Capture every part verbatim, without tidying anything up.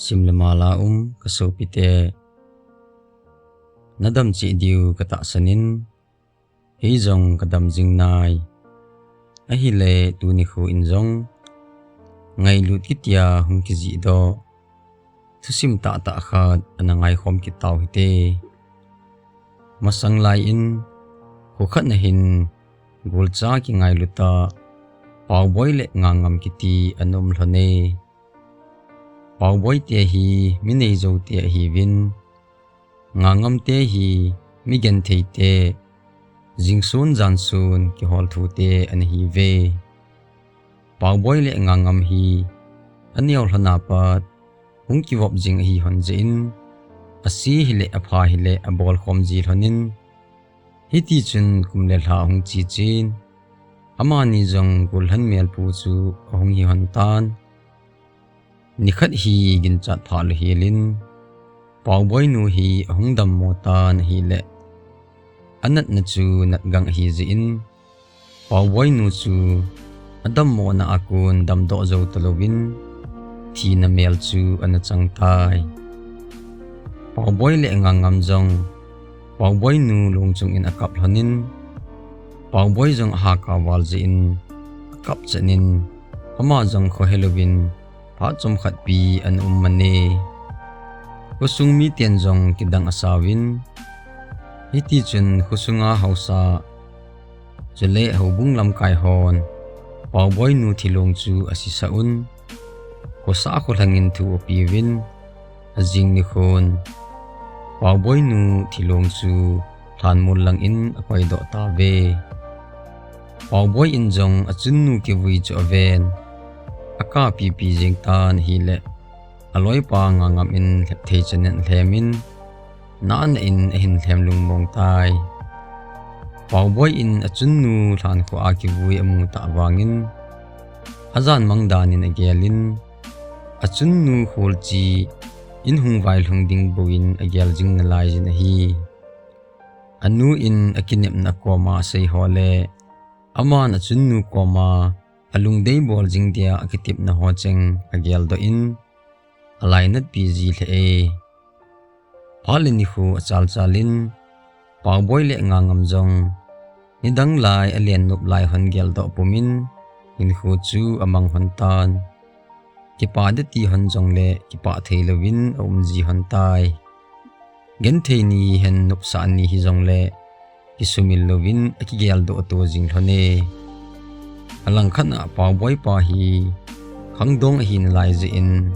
Sim le mala um ka sopite, nadam cheh diu ka tahsan in, hijong ka dam jing nai. Ahile tuni kho in jong ngailut kitia hung kijih doh thusim tahtah khat ana ngaikhom kit tau hite. Masang lai in kho khat na hin golcha kingailut a Paoboi le Ngangam kiti ana um lhon e. Paoboi te hi mi neijou te ahiuvin, Ngangam te hi mi genthei te, jingsun jansun kihol thu te ana hiuve. Paoboi le Ngangam hi aneo lhon a pat hung kivop jing ahi lhon jeh in, ase hile apha hile abolkhom ji lhon in, hiti chun kum le lha ahung che chen, amani jong gollhang melpu chu ahung hi lhon tan. Nikhat hi ginchat pha lou hel in, Paoboi nu hi ahung dammo tan ahile, anatna chu natgang ahi jeh in, Paoboi nu chu adammona a kon damdoh jou talouvin, thina mel chu ana chang tai. Paoboi le Ngangam jong Paoboi nu lung chung in akap lhon in, Paoboi jong ahakao val jeh in akap chan in, ama jong khohe louvin phat chomkhat pi ana um man e. Khosung miten jong kidang asauvin, hiti chun khosunga haosa chule houbung lamkai hon Paoboi nu thilong chu asisah un, khosa kholhang in thu apeuvin, ajing nikhon Paoboi nu thilong chu lhanmol lang in akoidoh tauve. Paoboi in jong achunnu kivui chu aven, akapipi jeng tan ahile, aloipa Ngangam in lhep thei chan in alhem in, nahna in ahin lhem lungmong tai. Paoboi in achunnu lhankhuh a kivui amu tah vangin, ajan mang dan in agel in, achunnu kholchi in hung vailhung ding bou in agel jing nalai jin ahi. Anu in akinepna koma asei ho le, aman achunnu koma alungdei bol jing dia akitepna ho cheng ageldoh in, alainatpi ji lheh e. Phat le nikho achalchal in, Paoboi le Ngangam jong nidang lai alen nop lai hon geldoh pum in, hinkho chu amang lhon tan. Kipah ding ti lhon jongle kipah thei louvin aum ji lhon tai. Genthei ni hihen nopsah ni hijongle kisumil louvin akigeldoh to jing lhon e. Alangkhat a Paoboi pa hi khangdong ahi nalai jeh in,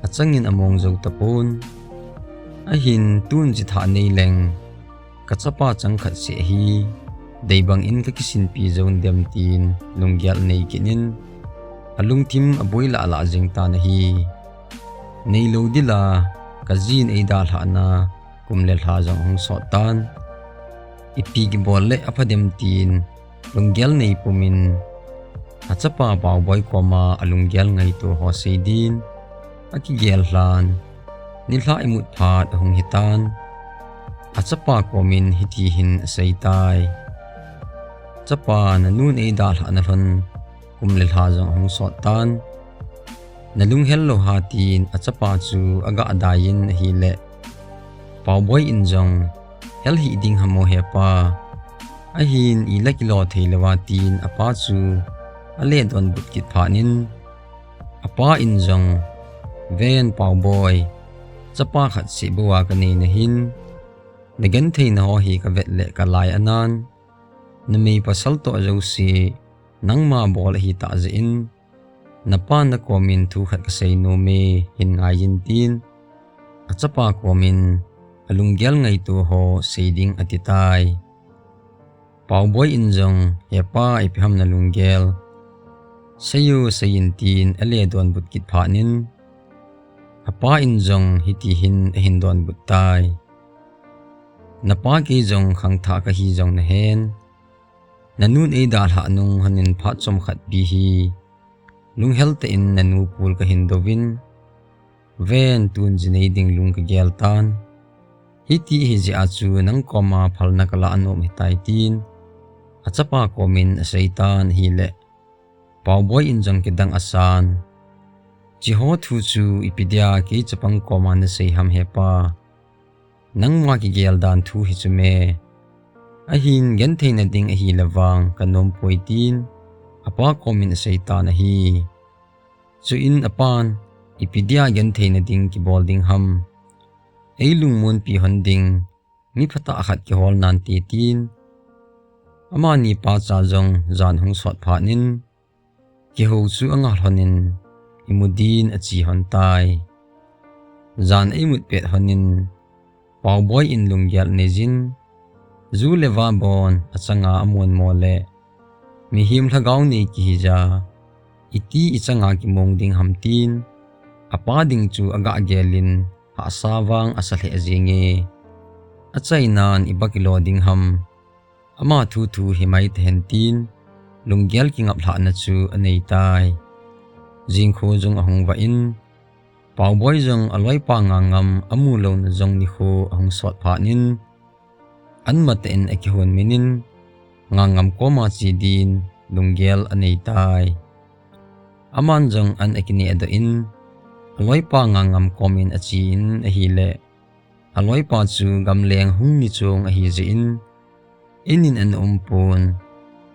achang in among jou tapon. Ahin tun jithah nei leng, kachapa changkhat seh hi deibang in kakisinpi jou dem tin lunggel anei kit in, alungthim aboi lahlah jeng tan ahi. Neilou dila kajin eidalhahna kum le lha jong ahung sot tan. Ipi kibol le apha dem tin lunggel nei pum in, achapa Paoboi koma alunggel ngaito ho sei din akigel lhan, nilhah imut phat ahung hitan. Achapa komin hiti hin asei tai. Chapa, nanun eidalhah nalhon kum le lha jong ahung sot tan. Nalunghel lou ham tin achapa chu aga dai in ahile, Paoboi in jong, hel hih ding ham o hepa, ahin ila kilo thei louva tin apa chu ale donbut kit phat in, apa in jong, ven Paoboi, chapa khat seh bou a kanei nahin, nagentheina ho hi kavet le kalai anan, numei pasal toh jouse nangma bol ahitah jeh in, napa nakomin thu khat kasei nome, hin ngai in tin, achapa komin alunggel ngaito ho sei ding ati tai. Paoboi in jong, hepa, ipi ham nalunggel, sei o sei in tin ale donbut kit phat in, apa in jong hiti hin ahin donbut tai. Napa, kei jong khangthah kahi jong nahen, nanun eidalhah nung lhonin phat chomkhat pi hi lunghel tah in nanu pul kahin douvin, ven tun jinei ding lung kagel tan. Hiti ahijeh a chu nang koma phalna kalah nom ahitai tin, achapa komin asei tan ahile, Paoboi in jong kidang asan, Chiho thu chu ipi dia kei chapang koma nasei ham hepa? Nangma kigel dan thu hi chu me? Ahin gentheina ding ahile vang kanom poi tin, apa komin asei tan ahi. Chuin apan, ipi dia gentheina ding kibol ding ham? Ei lungmonpi hon ding, mi phatah khat kihol nante tin, amani pacha jong jan hung sot phat in, kihou chu angal lhonin, imu din ache lhon tai. Jan eimut pet lhonin, Paoboi in lunggel anei jin, ju le va bon achanga amonmo le, mihem lhagao nei kihija, iti ichanga kimong ding ham tin, apa ding chu agah gelin, hahsa vang asa lheh jenge. Achainan iba kilo ding ham? Ama thu thu himai tahen tin, lunggel kingap lhahna chu anei tai. Jingkho jong ahung vah in, Paoboi jong aloipa Ngangam amu louna jong nikho ahung sot phat in, an matah in akihon min in, Ngangam koma che din lunggel anei tai. Aman jong an akinehdoh in, aloipa Ngangam komin ache in ahile, aloipa chu gamleng hung ni chung ahi jeh in, inin ana um pon,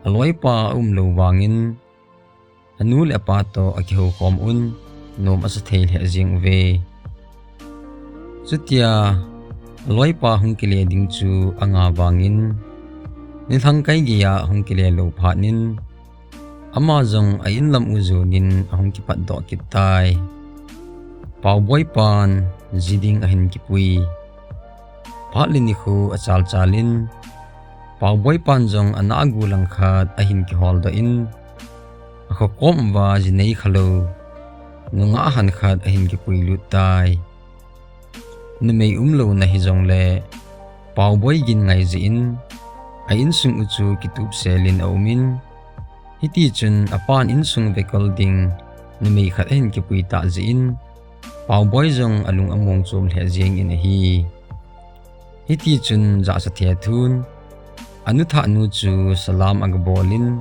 aloipa aum lou vangin, anu le apa toh akihoukhom un, nom asa thei lheh jeng uve. Chutia, aloipa hung kile ding chu anga vangin, nilhang kai geiya hung kile lou phat in, ama jong a inlam u jonin ahung kipatdoh kit tai. Paoboi pan ji ding ahin kipui. Phat le nikho achalchal in, Paoboi pan jong ana agu langkhat ahin kiholdoh in, akhokom uva ji nei khalou nungah han khat ahin kipuilut tai. Numei umlouna hijongle, Paoboi gin ngai jeh in, a insung u chu kitupselin aumin, hitichun apan insung vekol ding numei khat ahin kipui tah jeh in, Paoboi jong alung among chom lheh jengin ahi. Hitichun jahsa thethun, anu thahnu chu salam agabolin,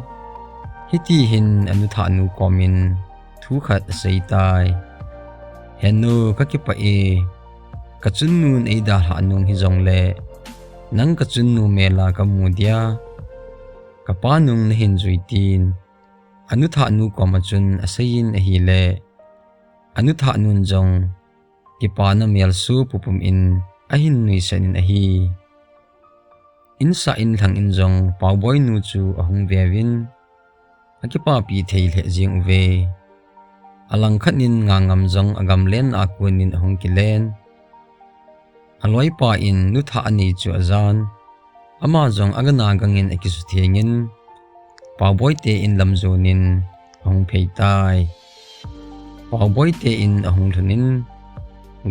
hiti hin anu thahnu komin thu khat asei tai. Henu, kakipah e, kachunnun eidalhah nung hijongle, nang kachunnu mela kamu dia, kapa nung nahin jui tin, anu thahnu koma chun aseiyin ahile, anu thahnun jong, kipana melso pupum in ahin nuisan in ahi. Insah inlhang in jong Paoboi nu chu ahung veuvin, akipapi thei lheh jeng uve. Alangkhat in Ngangam jong agamlen a konin ahung kilen. Aloipa in nuthah anei chu ajan, ama jong agana gangin akisuthengin, Paoboi te in lam jonin ahung phei tai. Paoboi te in ahung lhunin,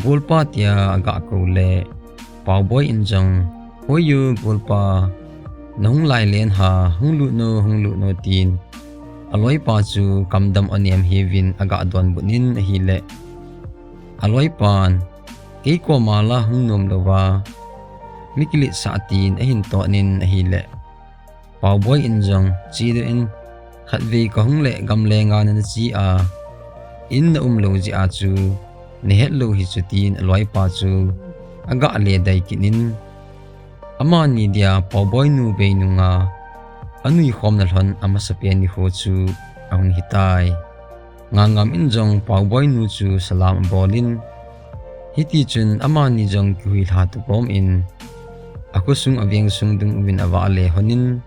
golpa tia agah kou le, Paoboi in jong, hoi u golpa, nahung lailen ha, hung lut no, hung lut no tin, aloipa chu kamdam anem hiuvin agah donbut in ahile, aloipan, kei koma la hung nom louva, mi kiletsah tin ahin tonin ahile, Paoboi in jong, chedoh in, khatvei kahung le gamlenga nana che a, in naum lou jeh a chu, nahet lou hi chu tin aloipa chu agah le dai kit in, amani dia Paoboi nu bei nunga anuikhomna lhon amasapen nikho chu ahung hitai. Ngangam in jong Paoboi nu chu salam abolin, hitichun amani jong kihuilha tupom in, akhosung avengsung dunguvin avale lhonin,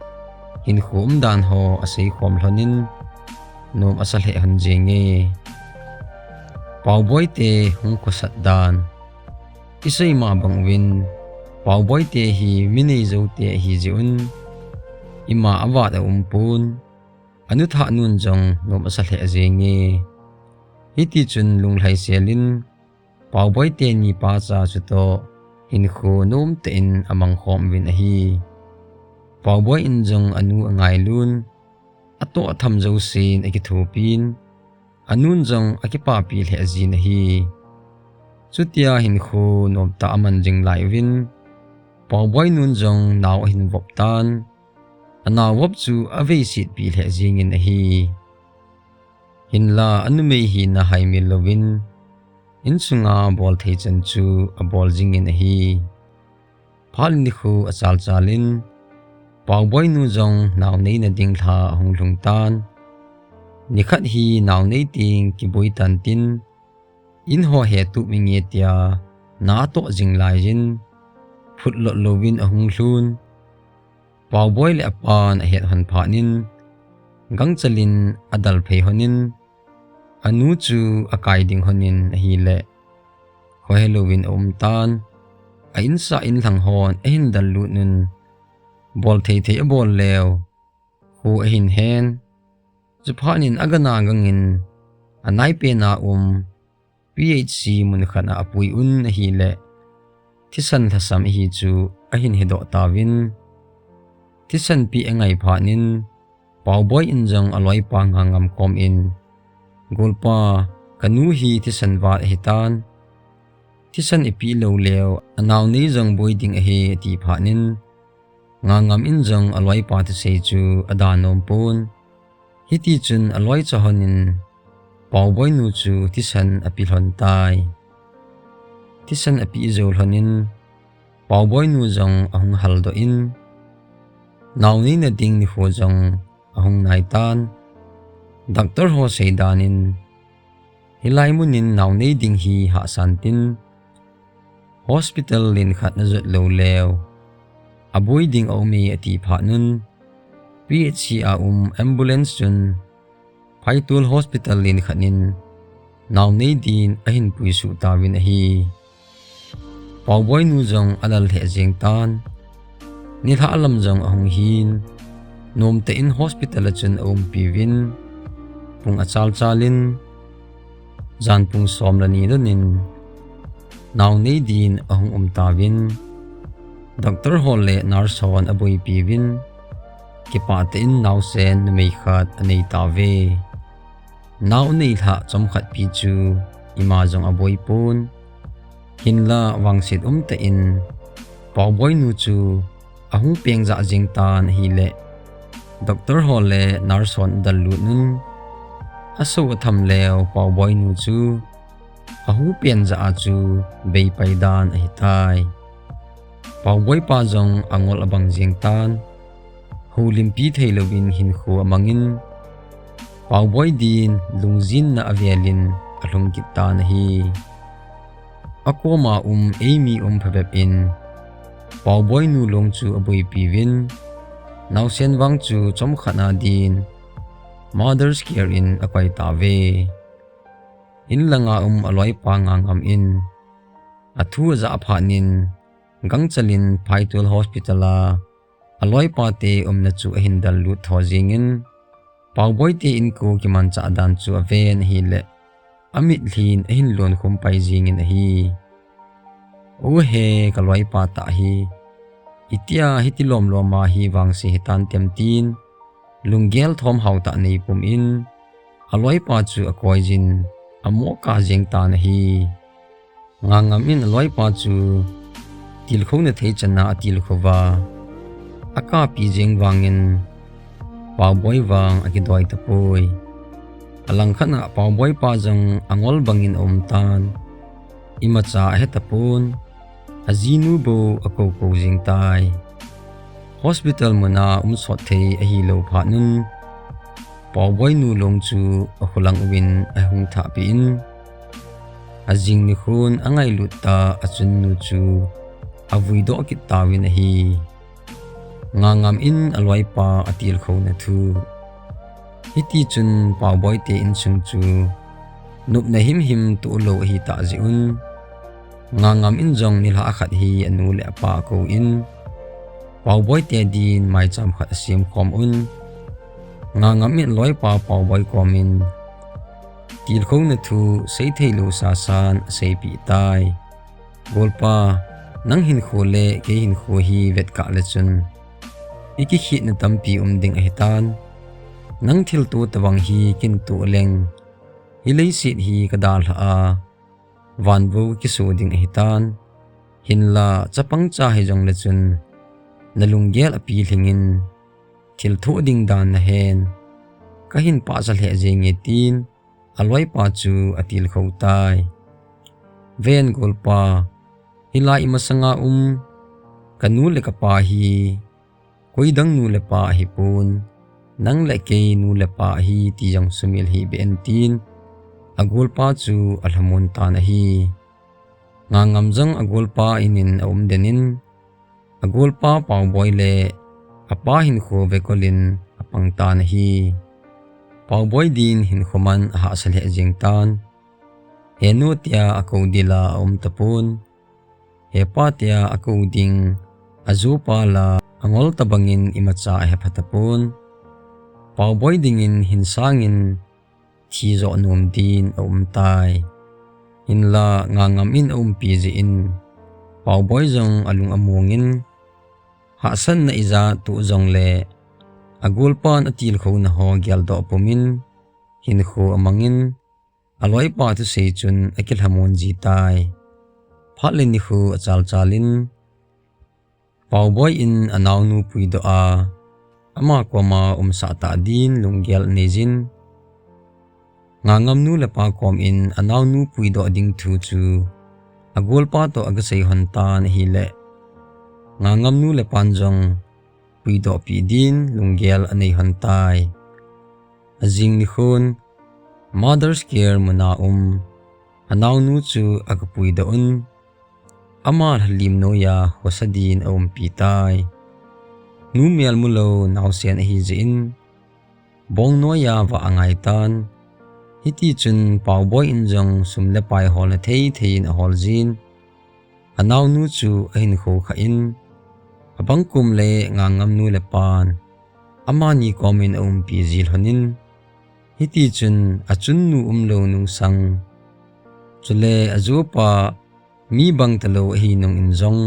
hinkho umdan ho aseikhom lhonin, nom asa lheh lhon jenge. Paoboi te hung khosat dan. Isei ma bang uvin, Paoboi te hi mi neijou te ahi jeh un, ima avat aumpon, anu thahnun jong nom asa lheh jenge. Hitichun lunglhaiselin, Paoboi teni pacha chutoh hinkho nomtah in amangkhom uvin ahi. Paoboi in jong anu angailun, atoh atham jousen akithopin, anun jong akipapi lheh jin ahi. Chutia hinkho nomtah aman jing lai uvin, Paoboi nun jong nao ahin vop tan, anao vop chu aveisetpi lheh jengin ahi. Hinla anumei hina haimil louvin, insunga bolthei chan chu abol jingin ahi. Phat nikho achalchalin, Paoboi nu jong naonei nading lha ahung lhung tan. Nikhat hi naonei teng kiboi tan tin, in ho hetup inge tia na atoh jing laiyin, phutlot louvin ahung lhun. Paoboi le apan ahet hon phatnin, gangchalin adalphei honin, anu chu akai ding honin ahile, khohe louvin aum tan. A insah inlhang hon ahin dallut un, bolthei thei abol leu, kho ahin hen. Chuphatnin agana gangin, anaipen a um, P H C mun khat a apui un ahile, thisan lhasam ahi chu ahin hedoh tauvin. Thisan peh angai phatnin, Paoboi in jong aloipa Ngangam komin, Golpa, kanu hi thisan vat ahitan. Thisan ipeh lou leu, anaonei jong boi ding ahi, ati phatnin, Ngangam in jong aloipa thusei chu ada nom pon. Hitichun aloicha honin, Paoboi nu chu thisan ape lhon tai. Thisan apeh jou lhonin, Paoboi nu jong ahung haldoh in, naonei nading nikho jong ahung naitan. Doctor ho seidan in, hilai munin naonei ding hi hahsan tin, hospital len khat najot lou leu, aboi ding aume ati phatnun, P H C a um ambulance chun, Phaitol hospital len khat in, naonei din ahin puisuh tauvin ahi. Paoboi nu jong alal lheh jeng tan. Nilhah lam jong ahung hin, nomtah in hospital a chun aumpiuvin, pung achalchalin, jan pung som le ni donin, naonei din ahung um tauvin, doctor ho le nurse hon aboipiuvin, kipah tah in naosen numei khat anei tauve. Nao neilhah chomkhat pi chu ima jong aboi pon. Hinla vangset umtah in Paoboi nu chu ahung peng jah jeng tan ahile, doctor ho le nurse hon adallut un, aso atham leu Paoboi nu chu ahung pen jah a chu beipai dan ahitai. Paoboi pa jong angol abang jeng tan. Houlimpi theilouvin hinkho amangin, Paoboi din lungjinna avelin alhung kit tan ahi. Akoma um eimi um phabep in, Paoboi nu long chu aboipiuvin, naosen vang chu chomkhat na din Mother's Care in akoi tauve. In langa um aloipa Ngangam in athu ajah phatnin, gangchalin Phaitol Hospital a aloipa te umna chu ahin dallut tho jengin, Paoboi te inko kimanchah dan chu aven ahile, amitlhin ahin lonkhum pai jengin ahi. O he, kaloipa tah hi, itia hiti lomlom a hi vangse hitantem tin, lunggel thomhao tah neipum in, aloipa chu akoijin, amo kah jeng tan ahi. Ngangam in aloipa chu tilkhouna thei chana atilkhouva, akapi jeng vangin, Paoboi vang akidoi tapoi. Alangkhat a Paoboi pa jong angol bangin aum tan. Imacha ahetapon, ajinu bou akoukou jeng tai. Hospital muna umsot thei ahilou phatnun, Paoboi nu long chu akholang uvin ahung thahpeh in, ajing nikhon angailut tah achunnu chu avuidoh kit tauvin ahi. Ngangam in aloipa atilkhouna thu. Hitichun Paoboi te insung chu nopna himhim tohlou ahitah jeh un, Ngangam in jong nilhah khat hi anu le apa akouvin, Paoboi te din maicham khat asemkhom un, Ngangam in aloipa Paoboi komin, tilkhouna thu seithei lou sasan aseipeh tai. Golpa, nang hinkho le kei hinkho hi vetkah le chun, ikikhehna tampi um ding ahitan. Nang thilto tobang hi kinto leng, hileiset hi kadalhah a, vanvou kiso ding ahitan. Hinla chapangcha hijongle chun, nalunggel apilhingin, thilthoh ding dan nahen, kahin pahcha lheh jenge tin, aloipa chu atilkhou tai. Ven golpa, hilai imasanga um kanu le kapa hi koidang nu le pa ahipon, nang le kei nu le pa ahi ti jong sumil hih beh in tin, agolpa chu alhamon tan ahi. Ngangam jong agolpa in in aum den in, agolpa Paoboi le apa hinkho vekol in apang tan ahi. Paoboi din hinkho man ahahsa lheh jeng tan. He nu tia akou dila aum tapon. He pa tia akou ding ajopa la angol tabang in imacha ahepha tapon. Paoboi ding in hin sang in thi jo nom din aum tai. Hinla Ngangam in aumpi jeh in Paoboi jong alung among in, hahsatna ijat toh jongle agolpan atilkhouna ho geldoh pum in hinkho amang in, aloipa thusei chun akilhamon ji tai. Phat le nikho achalchal in, Paoboi in anaonu puidoh a, ama koma umsah tah din lunggel anei jin, Ngangam nu le pa kom in anaonu puidoh ding thu chu agolpa toh agasei lhon tan ahile, Ngangam nu le pan jong puidoh peh din lunggel anei lhon tai. Ajing nikhon Mother's Care muna um anaonu chu agapuidoh un, ama lhalim noiya khosa din aumpi tai. Nu melmulou naosen ahi jeh in, bong noiya vah angai tan. Hitichun Paoboi in jong sum le pai holna thei thei in ahol jin, anaonu chu ahinkho khah in, abang kum le Ngangam nu le pan amani kom in aumpi ji lhon in, hitichun achunnu umlou nungsang, chule ajopa mi bang talou ahi nung in jong,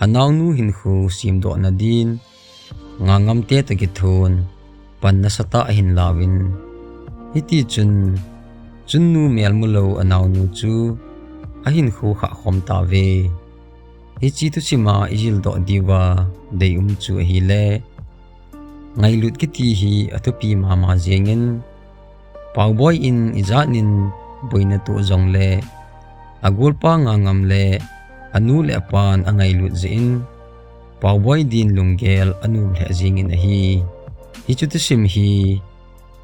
anaonu hinkho semdohna din Ngangam te toh kithon pan nasatah ahin lauvin, hitichun chunnu melmulou anaonu chu ahinkho khah khom tauve. Hiche thusima ijildoh diuva deium chu ahile, ngailut kiti hi athupi mama jengin, Paoboi in ijat in boina toh jongle, agolpa Ngangam le anu le apan angailut jeh in, Paoboi din lunggel anom lheh jengin ahi. Hiche thusim hi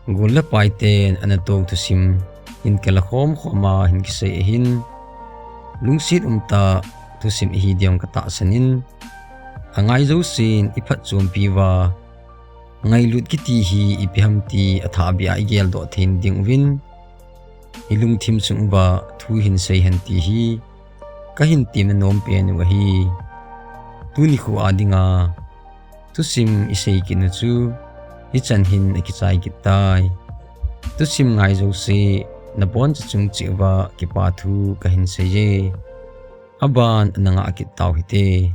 gol le paiten anatoh thusim hin kila khom khoma hin kisei ahin, lungset umtah thusim ahi ding katahsan in, angai jousen iphatchompi uva, ngailut kiti hi ipi ham ti athahbeh a igeldoh thei diuvin, ilungthim sung uva thu hin sei hen ti hi kahin temna nom pen u ahi. Tuni kho a dinga thusim isei kit u chu hichan hin akichai kit tai. Thusim ngai jouse naboncha chung cheh uva kipa thu kahin seiye. Aban ana ngah kit tau hite.